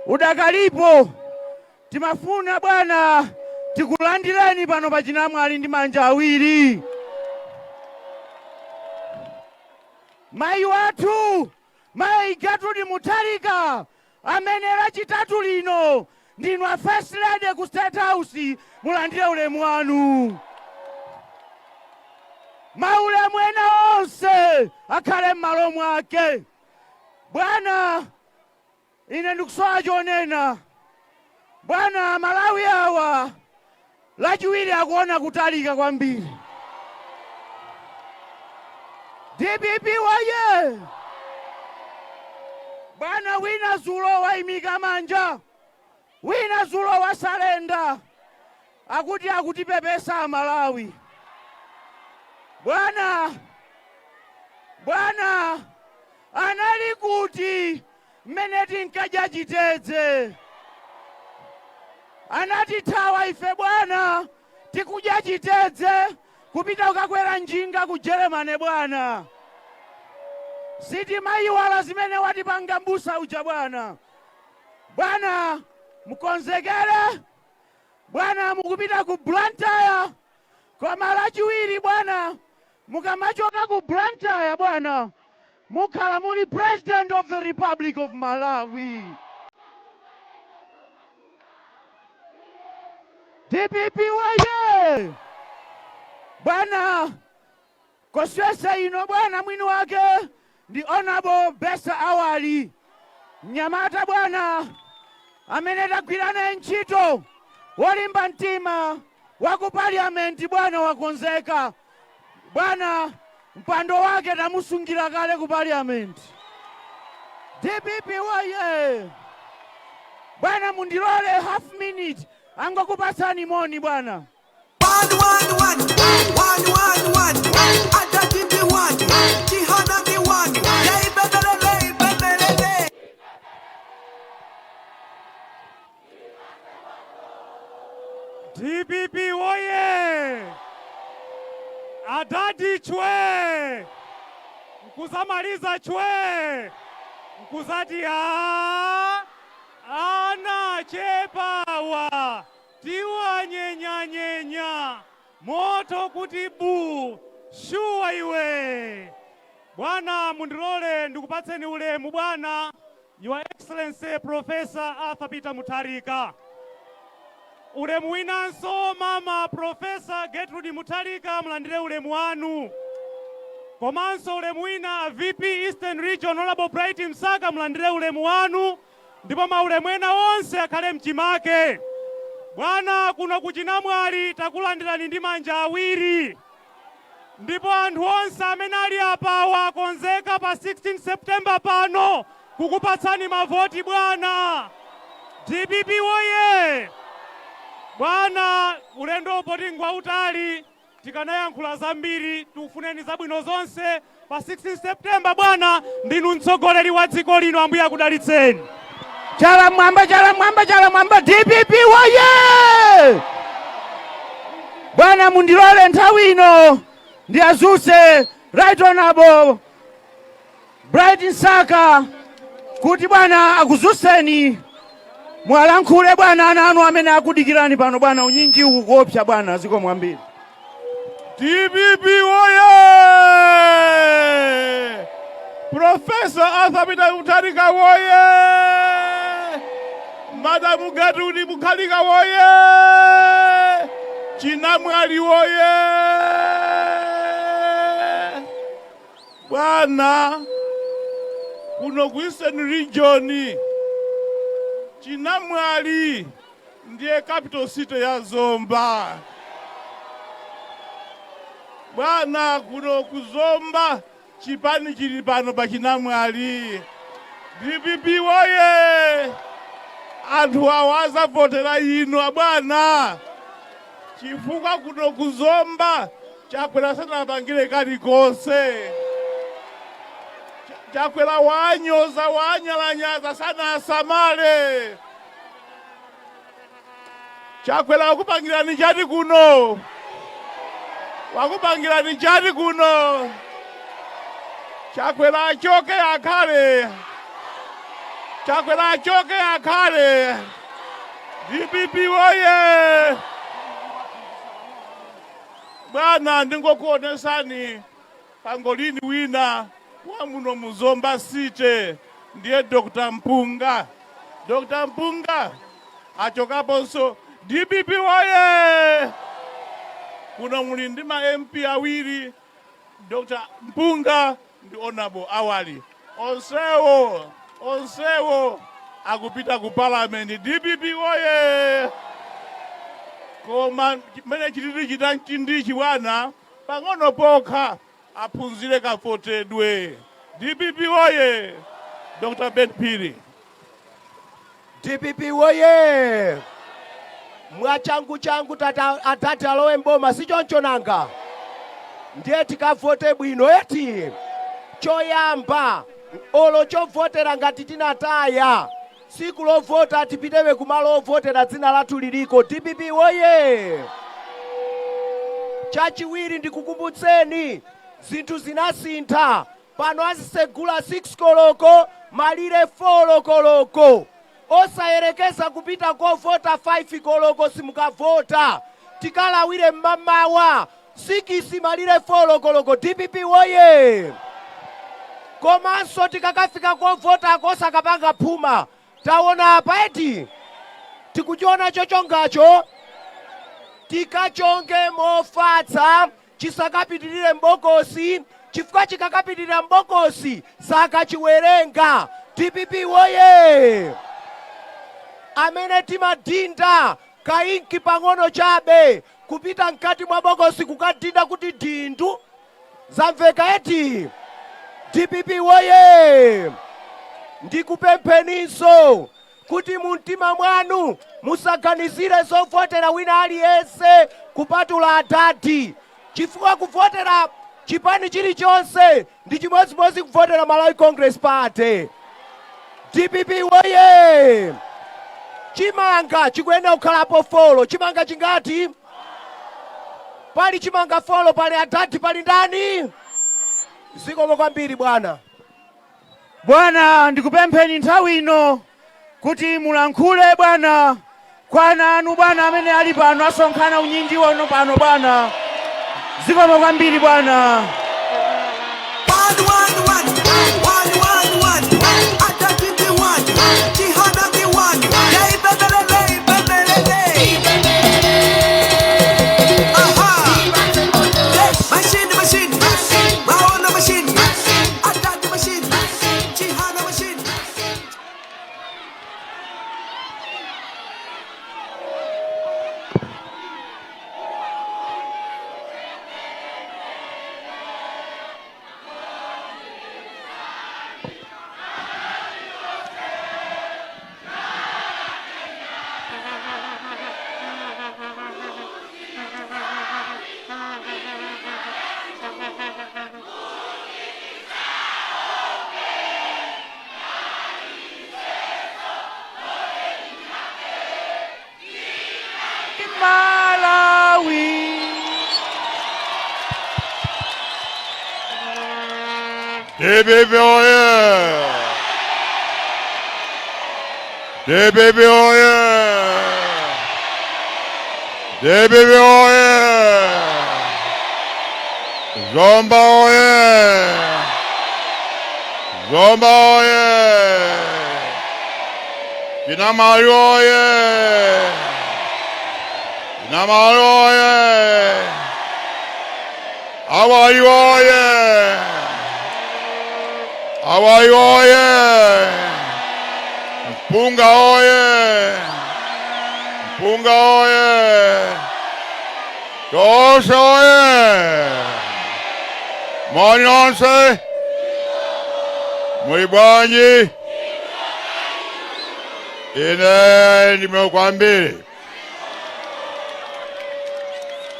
Udakalipo, timafuna bwana tikulandireni pano pa Chinamwali ndi manja awiri. Mayi wathu, Mayi Gertrude Mutharika, amene Lachitatu lino ndinu a First Lady ku State House, mulandire ulemu wanu. Maulemu ena onse akhale m'malo mwake. Bwana, ine ndikusowa chonena. Bwana, Malawi awa Lachiwiri akuona kutalika kwambiri. DPP woye! Bwana, wina zulo waimika manja, wina zulo wasalenda, akuti akutipepesa Amalawi. Bwana, bwana, anali kuti mmene tinkadya chitedze? Anatithawa ife bwana tikudya chitedze kupita kukakwera njinga ku Germany bwana. Sitimayiwala zimene watipanga mbusa uja bwana. Bwana, mukonzekere bwana, mukupita ku Blantyre, koma Lachiwiri bwana, mukamachoka ku Blantyre bwana, mukhala muli President of the Republic of Malawi. DPP woye! Bwana, constituency ino bwana, mwini wake ndi Honorable Besa Awali, mnyamata bwana amene tagwira naye ntchito, wolimba mtima, wa ku parliament bwana, wakonzeka bwana, mpando wake tamusungira kale ku parliament. DPP woye! Bwana, mundilole half minute angokupatsani moni bwana. One, one, one, one, one, one. Adadi ndi one, Chihana ndi one. Yaibebelele, ibebelele. DPP woye! Adadi chwe! Nkuzamaliza chwe! Nkuzati a ana chepawa tiwanyenyanyenya moto kuti bu shuwa iwe. Bwana, mundilole ndikupatseni ulemu bwana, Your Excellency Professor Arthur Peter Mutharika. Ulemu winanso, mama Professor Gertrude Mutharika, mulandire ulemu wanu. Komanso ulemu wina, VP Eastern Region Honorable Bright Msaka, mulandire ulemu wanu, ndipo maulemu ena onse akhale mchimake. Bwana, kuno ku Chinamwali takulandirani ndi manja awiri, ndipo anthu onse amene ali apawa akonzeka pa 16 September pano kukupatsani mavoti bwana. DPP woye! Bwana, ulendo poti ngwautali, tikanayankhula zambiri. Tikufuneni zabwino zonse pa 16 September bwana, ndinu mtsogoleri wa dziko lino. Ambuye akudalitseni. Chala mwamba, chala mwamba, chala mwamba! DPP woye! Bwana, mundilole nthawi ino ndiyazuse Right Honorable Bright Msaka kuti bwana akuzuseni, mwalankhule bwana ana anu amene akudikirani pano bwana. Unyinji uku kuopsa bwana. Zikomo kwambiri. DPP woye! Professor Arthur Peter Mutharika woye! Madam Gertrude Mutharika woye! Chinamwali woye! Bwana, kuno ku Eastern Region, Chinamwali ndiye capital city ya Zomba. Bwana, kuno kuzomba chipani chili pano pa Chinamwali. DPP woye! Anthu awa azavotera inu abwana, chifukwa kuno kuzomba Chakwera sanapangire kalikonse. Chakwera wanyoza, wanyalanyaza, sanasamale. Chakwera wakupangirani chati kuno? Wakupangirani chati kuno? Chakwera achoke, akhale. Chakwera achoke akhale. DPP woye! Bwana, ndingokuonesani pangolini wina wa muno muzomba City, ndiye Dr. Mpunga. Dr. Mpunga achokaponso. DPP woye! Kuno muli ndi ma MP awiri, Dr. Mpunga ndi Honorable Awali. Onsewo akupita ku parliament. DPP woye! Koma chimene chititi chita mchindichi bwana, pang'ono pokha aphunzire kavotedwe. DPP woye! Dr. Ben Phiri. DPP woye! Mwachangu changu tata atati alowe mboma, si choncho nanga? Ndiye tikavote bwino eti. Choyamba, olo chovotera ngati tinataya, siku lovota tipitewe kumalo ovotera, dzina lathu liliko. DPP woye! Chachiwiri, ndikukumbutseni, zinthu zinasintha. Pano azisegula 6 koloko, malire 4 koloko. Osayerekeza kupita kovota 5 koloko, simukavota. Tikalawire mmamawa 6, malire 4 koloko. DPP woye! Komanso tikakafika kovota kosakapanga phuma. Taona apa eti, tikuchiona chochongacho, tikachonge mofatsa, chisakapitirire mbokosi, chifukwa chikakapitirira mbokosi sakachiwerenga. DPP woye! Amene timadinda kainki pang'ono chabe kupita mkati mwa bokosi kukadinda kuti dindu, zamveka eti? DPP woye! Ndikupempheninso kuti mu mtima mwanu musaganizire zovotera wina aliyense kupatula adadi, chifukwa kuvotera chipani chilichonse ndi chimodzimodzi kuvotera Malawi Congress Party. DPP woye! Chimanga chikuyenera kukhalapo 4. Chimanga chingati? Pali chimanga 4, pali adadi, pali ndani? Zikomo kwambiri, bwana. Bwana, ndikupempheni nthawi ino kuti mulankhule, bwana, kwa ana anu, bwana, amene ali pano, asonkhana unyinji wano pano, bwana. Zikomo kwambiri, bwana. One, one, one, one, one, one. Adadi ndi one, Chihana ndi one. Yaibebelele, ibebelele. Aha. Machine, machine, Maona machine. Adadi machine, Chihana machine. Malawi. DPP oye! DPP oye! DPP oye! Zomba oye! Zomba oye! Chinamali oye! Chinamali oye! Awali oye! Awali oye! Mpunga oye! Mpunga oye! Tonse oye! Moni onse! Muli bwanji? Ine ndime kwambiri.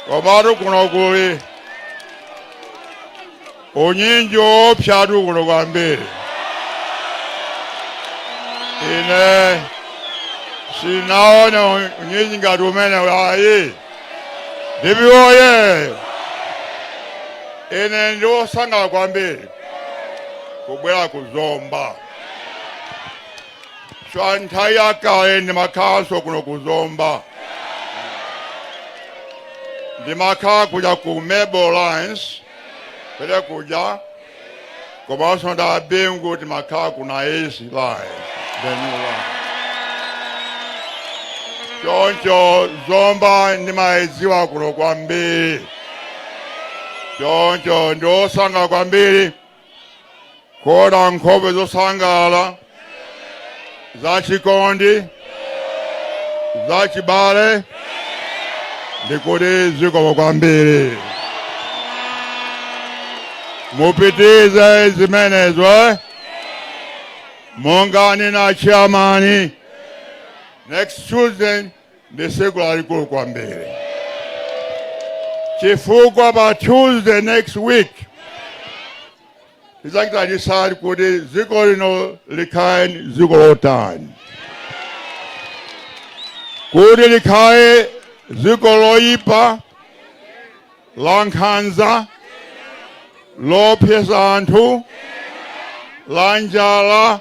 Komatu kuno kuli unyinji woopsatu kuno kwambiri. Ine sinaona unyinji ngati umene ayi. DPP oye! Ine ndiwosangalala kwambiri kubwera kuzomba. Swa nthawi yakale ndimakhalanso kuno ku Zomba, ndimakhala kuja ku Mable Lines pele kuja, komanso nda Bingu timakhala ku Naisi Lines, the new line. Choncho Zomba ndimayidziwa kuno kwambiri. Choncho ndiosangalala kwambiri kuona nkhope zosangalala, zachikondi, zachibale. Ndikuti zikomo kwambiri, mupitize zimenezo, eh? Monga nina chairman, next Tuesday ndi siku lalikulu kwambiri, chifukwa pa Tuesday next week tidzachita decide kuti dziko lino likhale dziko lotani, kuti likhale dziko loyipa, la nkhanza, lopyesa anthu, la njala,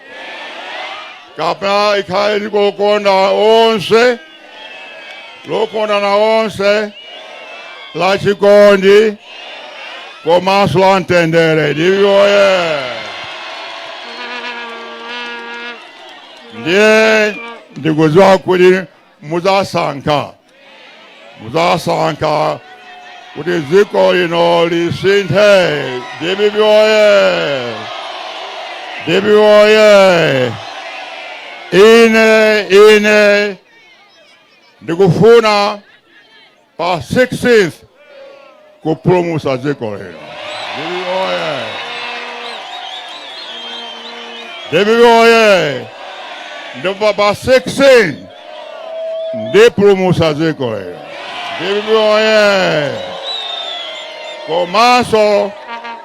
kapena likhale dziko lokonda onse, lokondana onse, la chikondi komanso la mtendere. DPP oye! Ndiye ndikudziwa kuti mudzasankha kuti dziko lino lisinthe. DPP oye! DPP oye! Ine ndikufuna pa 16th kupulumutsa dziko lino. DPP oye! DPP oye! Ndipo pa 16 ndipulumutsa dziko lino. DPP oye! Komanso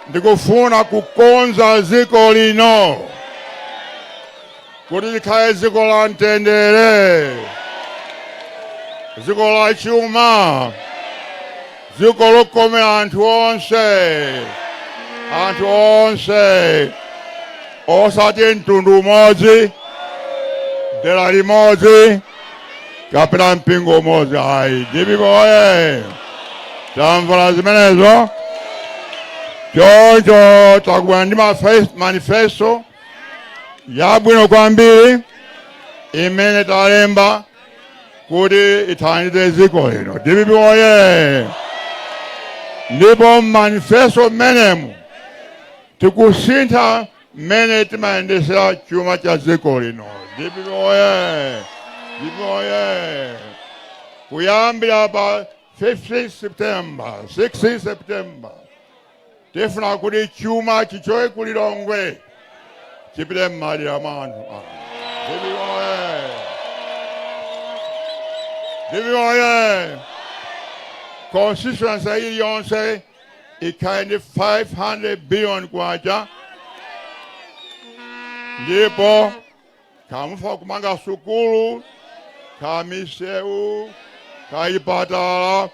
ndikufuna kukonza dziko lino kuti likhale dziko la mtendere, dziko la chuma, dziko lokomera anthu onse, anthu onse, osati mtundu umodzi, dera limodzi kapena mpingo umodzi ayi. DPP oye! Tamvala zimenezo? Choncho takubwera ndi manifesto yabwino kwambiri imene talemba kuti ithandize dziko lino. DPP oye! Ndipo manifesto mmenemu tikusintha mmene timayendesera chuma cha dziko lino. DPP oye! DPP oye! Kuyambira pa 15 September, 16 September, tifuna kuti chuma chichoke ku Lilongwe chipite m'madera mwa anthu. DPP oye! DPP oye! Constituency iliyonse ikhale ndi 500 billion kwacha, ndipo kamufuna kumanga sukulu, kamisewu, kachipatala,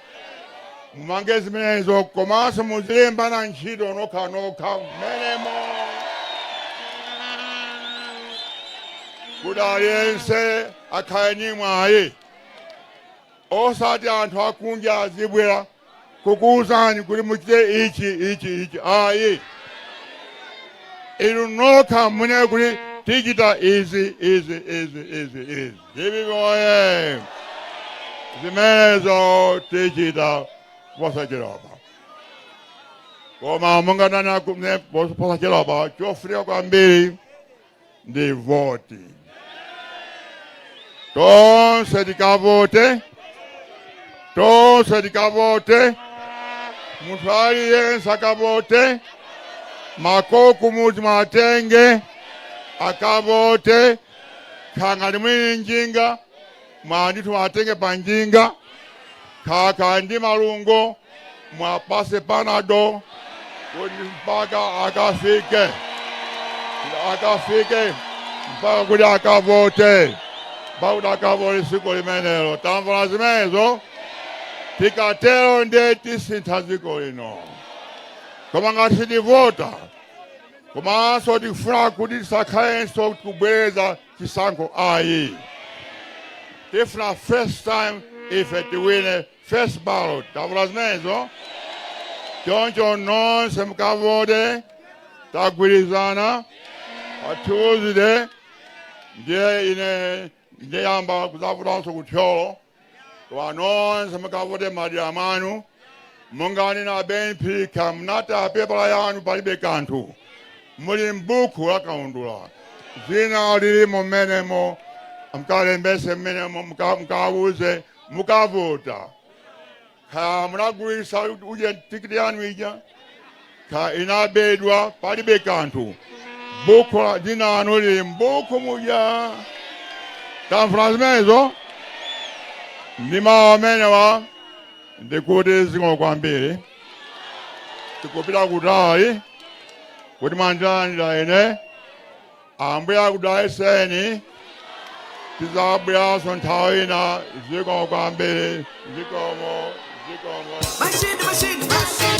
mumange zimenezo, komanso muzilembana ntchito nokha nokha mmenemo, kuti aliyense akhale ni mwayi, osati anthu akunja azibwera kukuwuzani kuti muchite ichi, ichi, ichi, ayi. Inu nokha munene kuti tichita izi, izi, izi, izi, izi. DPP oye! Zimenezo tichita posachedwapa. Koma monga ndanena posachedwapa, chofunika kwambiri ndi voti. Tonse tikavote, tonse tikavote, munthu aliyense akavote, makolo kumudzi mwatenge akavote, khangati mwini njinga mwandithu mwatenge pa njinga, khakha ndi malungo mwapase panado kuti mpaka akafike mpaka kuti akavote, mpaka kuti akavote siku limenelo. Tamvala zimenezo? Tikatero ndiye tisintha dziko lino. Koma ngati sitivota, komanso tikufuna kuti tisakhalenso kubwereza. chisankho ayi. Tifuna first time ife tiwine first ballot. Tavula zimenezo. Choncho nonse mukavote, tagwirizana pa Tuesday. Ndiye ine ndiyamba kuzavotanso ku Thyolo. Koma nonse mukavote madera mwanu. Mungani na Ben Phika mnata pepala yanu palibe kanthu, muli mbuku la kaundula, zina lilimo mmenemo, mkalembese mmenemo, mukawuze mukavota. Kaya munagulisa uje tikiti yanu ija, kaya inabedwa, palibe kanthu, buku la dzina anu lili mbuku muja. Tamvula zimenezo? Ndi mawu amenewa ndikuti zikomo kwambiri. Tikupita kutali kuti mwandilandira ine. Ambuye akudalitseni. Tizabweranso nthawi ina. Zikomo kwambiri, zikomo, zikomo. Machine, machine, machine.